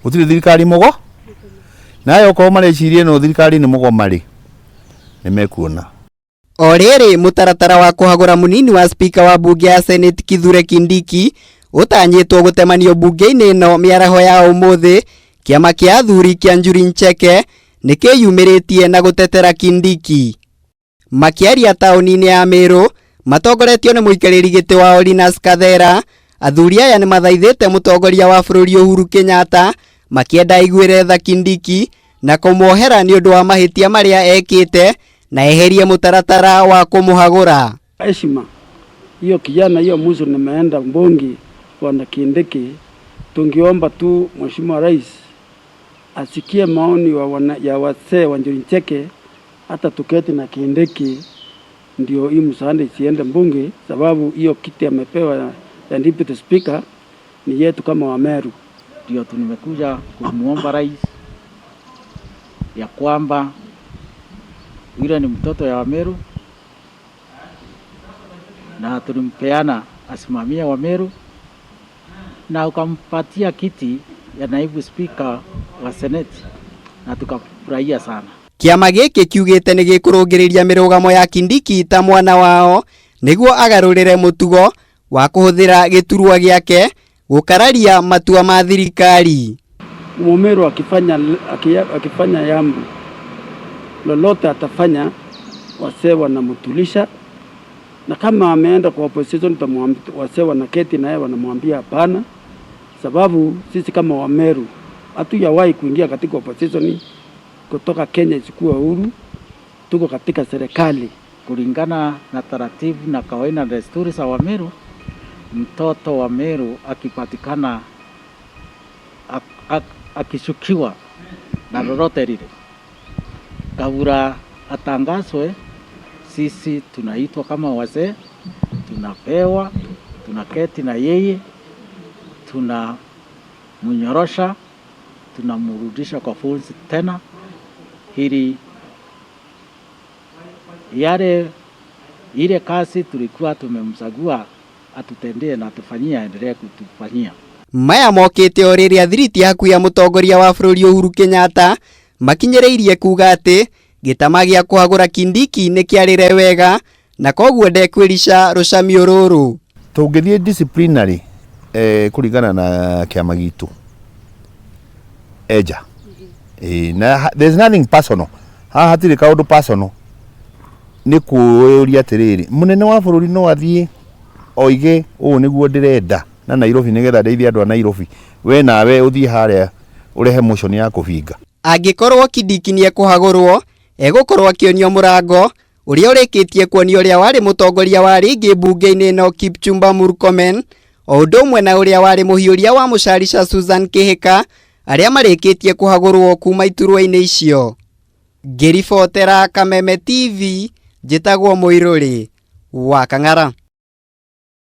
Gũtirĩ thirikari mũgo nayo okorwo mareciria ĩno thirikari nĩ mũgoma rĩ, nĩ mekuona. O rĩrĩ mũtaratara wa kũhagũra mũnini wa spika wa mbunge ya Senate Kithure Kindiki ũtanyĩtwo gũtemanio mbunge-inĩ ĩno mĩaraho ya ũmũthĩ, kĩama kĩa athuri kĩa Njuri Ncheke nĩ kĩyumĩrĩtie na gũtetera Kindiki. Makĩaria taũni-inĩ ya Meru matongoretio nĩ mũikarĩri gĩtĩ wao Linus Kathera, athuri aya nĩ mathaithĩte mũtongoria wa bũrũri Uhuru Kenyatta makĩenda aiguĩre tha Kindiki na kũmuohera nĩ ũndũ wa mahĩtia marĩa ekĩte na eherie mũtaratara wa kũmũhagũra. Heshima hiyo kijana hiyo mwisho nimeenda mbungi Bwana Kindiki, tungiomba tu Mheshimiwa Rais asikie maoni wa wana, ya wazee wa Njuri Ncheke, hata tuketi na Kindiki ndio hii msaada isiende mbunge, sababu hiyo kiti amepewa ya deputy speaker ni yetu kama Wameru. Ndio tumekuja kumuomba rais ya kwamba yule ni mtoto ya Wameru na tulimpeana asimamie Wameru na ukampatia kiti ya naibu spika wa seneti na tukafurahia sana. Kĩama gĩkĩ kiugĩte nĩ gĩkũrũngĩrĩria mĩrũgamo ya Kindiki ta mwana wao nĩguo agarũrĩre mũtugo wa kũhũthĩra gĩturwa gĩake gũkararia matua ma thirikari. Mumeru akifanya, akifanya yambo lolote atafanya, wasee wanamtulisha, na kama ameenda kwa opposition wasee wanaketi naye wanamwambia hapana, sababu sisi kama Wameru hatujawahi kuingia katika opposition kutoka Kenya isikuwe huru, tuko katika serikali. Kulingana na taratibu na kawaida na desturi za Wameru, mtoto wa Meru akipatikana akishukiwa na lolote lile, kabla atangazwe, sisi tunaitwa kama wazee, tunapewa, tunaketi na yeye, tunamnyorosha, tunamrudisha kwa funzi tena, ili yale ile kazi tulikuwa tumemchagua atutendee na atufanyie, aendelee kutufanyia. Maya mokĩte o rĩrĩa thiriti hakuhĩ ya mũtongoria wa bũrũri Uhuru Kenyatta makinyĩrĩirie kuga atĩ gĩtama gĩa kũhagũra Kindiki nĩ kĩarĩre wega na koguo ndekwĩrica rũcamio rũrũ. Tũngĩthiĩ disciplinary kũringana na kĩama gitũ eja na there's nothing personal haha, hatirĩ kaũndũ personal, nĩ kũũria atĩrĩrĩ, mũnene wa bũrũri no athiĩ oige ũũ nĩguo ndĩrenda na Nairobi nĩgetha ndeithie andũ a Nairobi, we nawe ũthiĩ harĩa ũrehe motion ya kũbinga. Angĩkorwo Kindiki nĩekũhagũrwo, egũkorwo akĩonio mũrango ũrĩa ũrĩkĩtie kuonio ũrĩa warĩ mũtongoria wa rĩngĩ mbunge-inĩ ĩno Kipchumba Murkomen, o ũndũ ũmwe na ũrĩa warĩ mũhiũria wa mũcarica Susan Kihika, arĩa marĩkĩtie kũhagũrwo kuma iturwa-inĩ icio. Ngĩribotera Kameme TV, njĩtagwo Mũirũrĩ wa Kang'ara.